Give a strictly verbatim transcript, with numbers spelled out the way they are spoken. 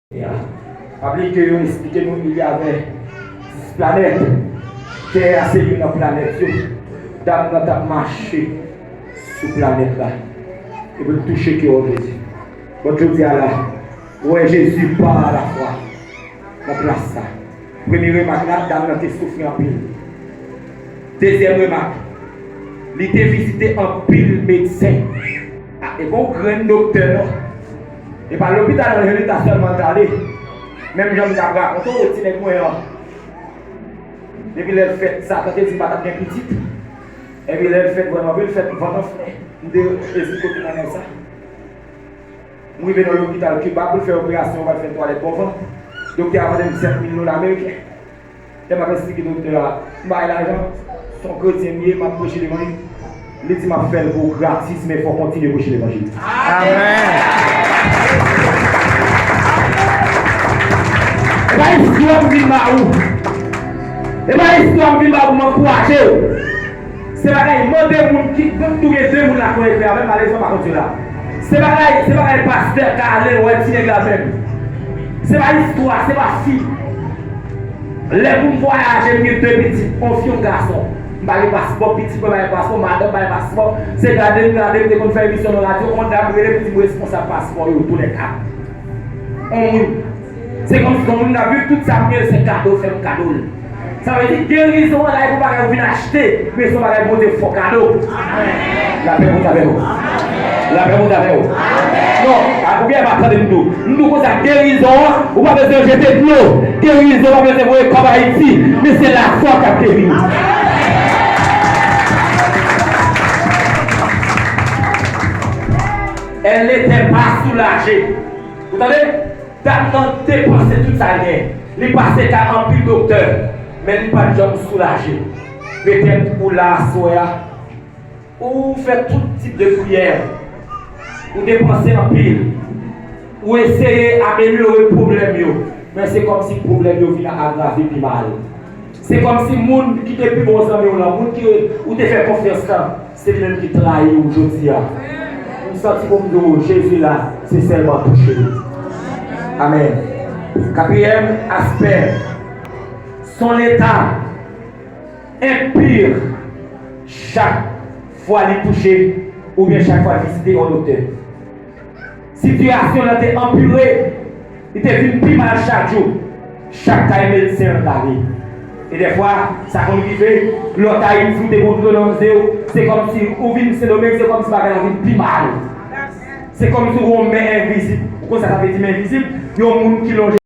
Seyè a. Pa bliye ke yo esplike nou, il y avait dix planètes. Tè a se youn nan planèt yo. Dam nan t ap mache sou planèt la. Epi l touche kè w, Jezi. Bon, jodi a la, ou wè Jezi pa lafwa nan plas sa. Premye remak la, dam nan te soufri anpil. Dezyèm remak, li te vizite anpil medsen. A, e pa yon grenn doktè, non. E pa lopital Angelita sèlman l t ale. Menm jan m t ap rakonte w, ti nèg mwen an, depi lè l fèt, Satan te di m pa t ap gen pitit. Epi lè l fèt vrèman vre, l fèt vant anfle. M te ezite kote nan nèg sa. M rive nan lopital Kiba pou l fè operasyon, yo pral fè twalèt bò vant. Doktè a mande m sèt mil dola ameriken. Lè m ap esplike doktè a, m pa gen lajan, se yon kretyen m ye, m ap preche levanjil. Li di m ap fè l pou ou gratis, men fò w kontinye preche levanjil. Amèn. E pa istwa m vin ba ou. E pa istwa m vin ba ou pou m ankouraje w. Se bagay mande moun ki, m tou gen de moun la konn ekri avè m, malerezman pa konn yo la. Se bagay, se bagay pastè ka ale wè ti nèg la menm. Se pa istwa, se pa fi. Lè pou m vwayaje, m gen de pitit, yon fi, yon gason. M pa gen paspò, pitit mwen pa gen paspò, madanm pa gen paspò. Se gade m gade, m te konn fè emisyon nan radyo, yon dam rele pou di m responsab paspò yo, toulèka. On moun. Se kòmsi gon moun k ap viv, tout sa m gen se kado, fè m kado l. Sa vle di gerizon an la e pou bagay ou vin achte, men se yon bagay Bondye fè w kado. Lapè Bondye avè w. Lapè Bondye avè w. Non, a, oubyen pa tande m di w. M di w konsa, gerizon an, ou pa bezwen jete dlo. Gerizon pa bezwen voye kòb Ayiti, men se lafwa k ap geri w. Elle n'était pas soulagée. Ou tande? Dam nan depanse tout sa l gen. Li pase kay anpil doktè, men li pa t janm soulaje. Petèt ou la aswè a, ou fè tout tip de priyè, ou depanse anpil, ou eseye amelyore pwoblèm yo, men se kòmsi pwoblèm yo vin agrave pi mal. Se kòmsi moun ki te pi bon zanmi w lan, moun ki ou te fè konfyans lan, se li menm ki trayi w jodi a. M santi pou m di w, Jezi la, se sèlman touche l. Amèn. Katriyèm aspè, son leta enpir chak fwa li touche oubyen chak fwa l vizite yon doktè. Sitiyasyon l lan te anpire, li te vin pi mal chak jou. Chak kay medsen an t ale. E dèfwa, sa konn rive, lè w t Ayiti, ou te gon dlo nan je w, se kòmsi ou vin Sendomeng, se kòmsi bagay la vin pi mal. Se kòmsi w gon men envizib. Ou konn sa sa vle di men envizib? Yon moun ki lonje